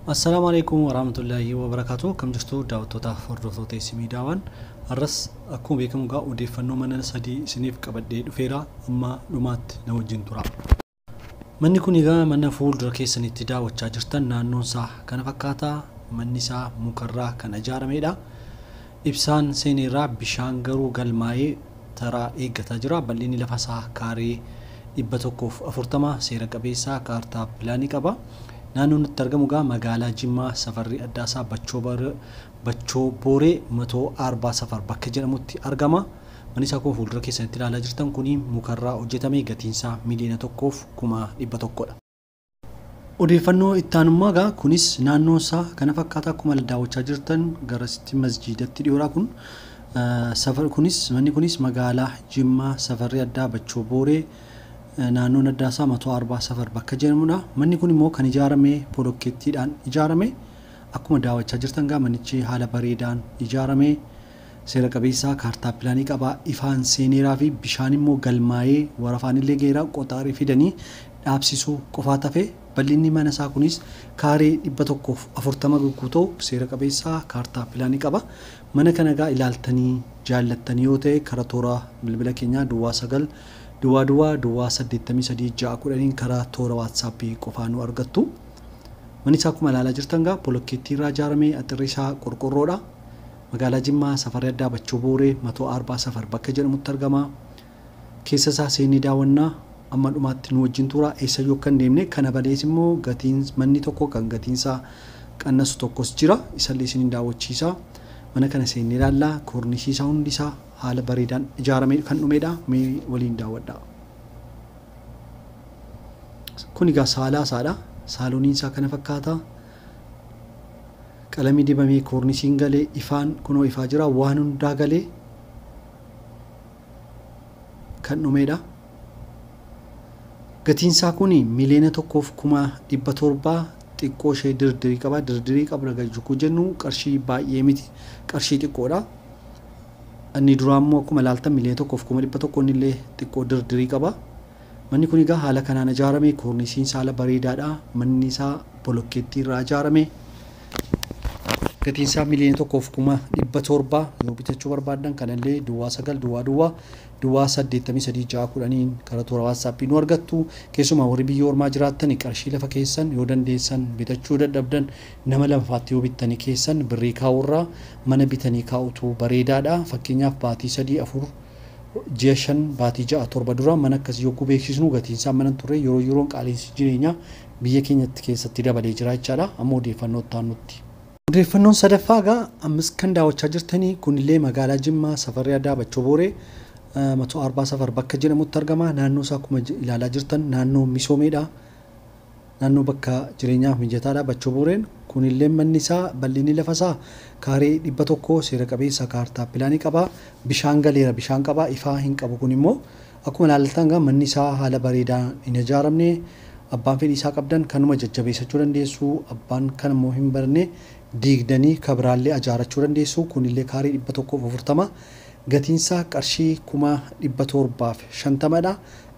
Assalaamu alaikum warahmatullaahi wabarakaatu. Akkam jirtu daawwattootaaf hordoftoota Isimii Daawwan. Har'as akkuma beekamu egaa odeeffannoo mana sadii isiniif qabadhee dhufeera. Amma dhumaatti na wajjin tura. Manni kun egaa mana fuuldura keessanitti daawwachaa jirtan naannoon isaa kana fakkaata. Manni isaa mukarraa kan ijaaramedha. Ibsaan seeneerraa bishaan garuu galmaa'ee taraa eeggataa jira. Bal'inni lafa isaa kaaree 140 seera qabeessaa kaartaa pilaanii qaba. Naannoon itti argamu egaa magaalaa Jimmaa safarri addaasaa Bachoo Booree Matoo Arbaa Safar bakka jedhamutti argama. Manni isaa kun fuuldura keessanitti ilaalaa jirtan kun mukarraa hojjetame gatiinsaa 1,100,000dha. Odeeffannoo itti aanummaa egaa kunis naannoon isaa kana fakkaata akkuma daawwachaa jirtan garasitti masjiidatti dhiyoodha kun. Safar kunis manni kunis magaalaa Jimmaa safarri addaa Bachoo Booree naannoon addaasaa Matoo Arbaa Safar bakka jedhamudha. Manni kun immoo kan ijaarame bolokkeettiidhaan ijaarame. Akkuma daawwachaa jirtan egaa manichi haala bareedaan ijaarame seera qabeessaa kaartaa pilaanii qaba. Ifaan seeneeraa fi bishaan immoo galmaa'ee warafaan illee geeraa qoxaarii fidanii dhaabsisuu qofaa tafe. Bal'inni mana isaa kunis kaaree 140 guutuu ta'u seera qabeessaa kaartaa pilaanii qaba. Mana kana egaa ilaaltanii jaallattanii yoo ta'e karaa toora bilbila keenyaa duwwaa 9 duwwaa duwwaa duwwaa 83 6 10 karaa toora waatsaappii qofaa nu argattu. Manni isaa akkuma ilaalaa jirtan egaa bolokkeettii irraa ijaarame axirri isaa qorqorroodha. Magaalaa Jimmaa safarri addaa Bachoo Booree Matoo Arbaa Safar bakka jedhamutti argama. Keessa isaa seenii daawwannaa amma dhumaatti nu wajjin tura. Eessayyuu akka hin deemne kana malees immoo gatiin manni tokko kan gatiin isaa qannasu tokkos jira. Isallee isiniin daawwachiisa. Mana kana seennee ilaallaa. Koornisii isaa hundi isaa haala bareedaan ijaaramee kan dhumedha. Mee waliin daawwadhaa. Kun egaa saalaa isaadha. Saalooniin isaa kana fakkaata. Qalamii dibamee koornisiin galee ifaan kunoo ifaa jira. Waan hundaa galee kan dhumedha. Gatiin isaa kun 1,700,000 xiqqoo ishee dirdirii qaba. Dirdirii qaba gajjukuu jennu qarshii baay'ee miti. Qarshii xiqqoodha. Inni duraa immoo akkuma ilaaltan 1,100,000 inni illee xiqqoo dirdirii qaba. Manni kun egaa haala kanaan ijaarame. Koornisiin isaa haala bareedaadha. Manni isaa bolokkeettii irraa ijaarame. Gatiin isaa 1,700,000 yoo bitachuu barbaaddan kanallee duwwaa 9 duwwaa duwwaa duwwaa 83 6 10 karaa toora waatsaappii nu argattu. Keessumaa warri biyya ormaa jiraattan qarshii lafa keessan yoo dandeessan bitachuu dadhabdan nama lafaatti yoo bittanii keessan birrii kaa'urraa mana bitanii kaa'utu bareedaadha. Fakkeenyaaf baatii 3 4 ji'a 5 baatii 6 7 dura mana akkasii yogguu beeksisnu gatiin isaa mana turre yeroo yeroon qaala'insi jireenyaa biyya keenyatti keessatti dabalee jira jechaadha. Amma odeeffannoo itti aanutti. Odeeffannoon sadaffaa egaa ammas kan daawwachaa jirtanii kunillee magaalaa Jimmaa safarri addaa Bachoo Booree Matoo Arbaa Safar bakka jedhamutti argama. Naannoo isaa akkuma ilaalaa jirtan naannoo misoomeedha. Naannoo bakka jireenyaaf mijataadha Bachoo Booreen. Kunillee manni isaa bal'inni lafa isaa kaaree 100 seera qabeessa kaartaa pilaanii qaba. Bishaan galeera bishaan qaba. Ifaa hin qabu kun immoo akkuma ilaaltan egaa manni isaa haala bareedaan hin ijaaramne. Abbaan fedhii isaa qabdan kanuma jajjabeessachuu dandeessu. Abbaan kan immoo hin barne diigdanii kabiraallee ijaarrachuu dandeessu. Kunillee kaaree 140 gatiin isaa qarshii 750,000dha.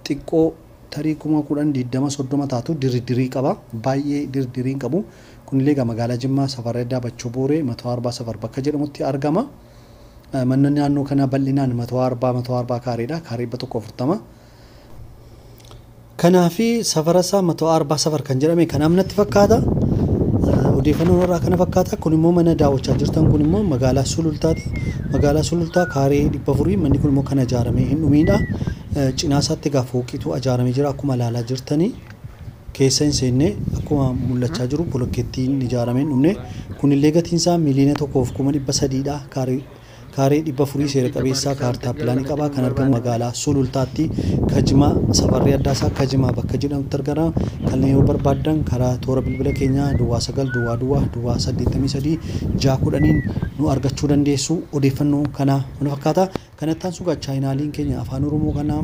Xiqqoo tarii 10,000 20 30 taatu dirdirii qaba. Baay'ee dirdirii hin qabu. Kunillee egaa magaalaa Jimmaa safarri addaa Bachoo Booree Matoo Arbaa Safar bakka jedhamutti argama. Manni naannoo kanaa bal'inaan Matoo Arbaa kaareedha. Kaaree 140. Kanaafi safara isaa Matoo Arbaa Safar kan jedhame kan amnatti fakkaata. Odeeffannoon irraa kana fakkaata. Kun immoo mana daawwachaa jirtan kun immoo magaalaa Sulultaati. Magaalaa Sulultaa kaaree 400 manni kun immoo kan ijaaramee hin dhumiidha. Cinaa isaatti egaa fooqiitu ijaaramee jira akkuma ilaalaa jirtanii. Keessa hin seenne akkuma mul'achaa jiru bolokkeettiin ijaaramee hin dhumne. Kunillee gatiin isaa 1,300,000dha. Kaaree 400 seera qabeessaa kaartaa pilaanii qaba. Kan argamu magaalaa Sulultaatti Kajimaa safarri addaasaa Kajimaa bakka jedhamutti argama. Kanneen yoo barbaaddan karaa toora bilbila keenyaa duwwaa 9 duwwaa duwwaa duwwaa 83 6 10 nu argachuu dandeessu. Odeeffannoo kana nu fakkaata. Kanatti aansu egaa chaayinaaliin keenya afaan Oromoo kana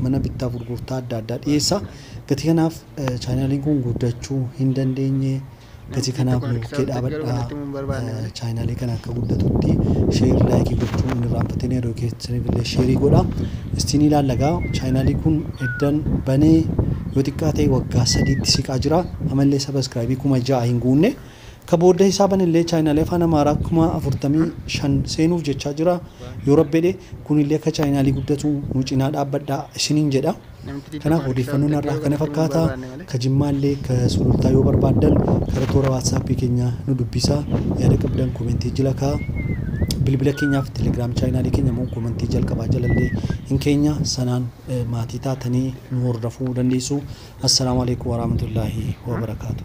mana bittaa gurgurtaa adda addaa dhiyeessa. Gatii kanaaf chaayinaaliin kun guddachuu hin dandeenye. Gatii kanaaf nu bukkee dhaabadhaa. Chaayinaalii kana akka guddatutti sheer laayikii gochuu hin irraanfatin. Yeroo keessaniif illee sheerii godha. Istiin ilaalla egaa chaayinaalii kun eddan banee Yoo xiqqaa ta'e waggaa 3tti siqaa jira. Amallee subscribe 6,000 hin guunne. Ka booda hisaaban illee chaayinaalee afaan Amaaraa 45,000 seenuuf jechaa jira. Yoo rabbedhe kunillee akka chaayinaalii guddatu nu cinaa dhaabbadhaa isiniin jedha. Kanaaf odeeffannoon har'aa kana fakkaata. Ka Jimmaallee ka Sulultaa yoo barbaaddan karaa toora WhatsAppii keenya nu dubbisa. Yaada qabdan komentii jala kaa. Bilbila keenyaaf Telegram chaayinaalii keenya immoo komentii jalqabaa jalallee hin keenya sanaan maatii taatanii nu hordofuu dandeessu. Assalaamu alaikum warahmatullaahi wabarakaatu.